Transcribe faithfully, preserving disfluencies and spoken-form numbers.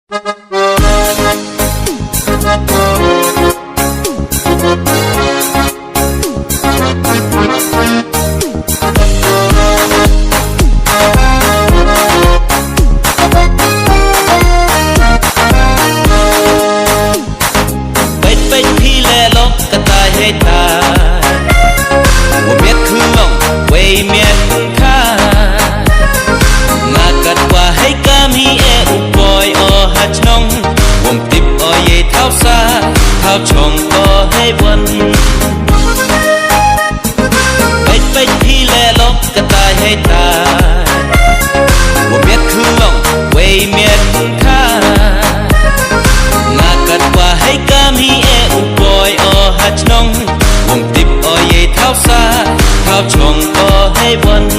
Peit peit phi leh lok katai hei tai. Wa miat khun long wei miat khun kha. Nga kat wa hei kam hi e u poi o ha chnong. Wom tip o ye thaw sa thaw chong o hei wan. Peit peit phi leh lok katai hei tai. Wa miat khun long wei miat khun kha. Nga kat wa hei kam hi e u poi o ha chnong. Wom tip o ye thaw sa thaw chong o hei wan.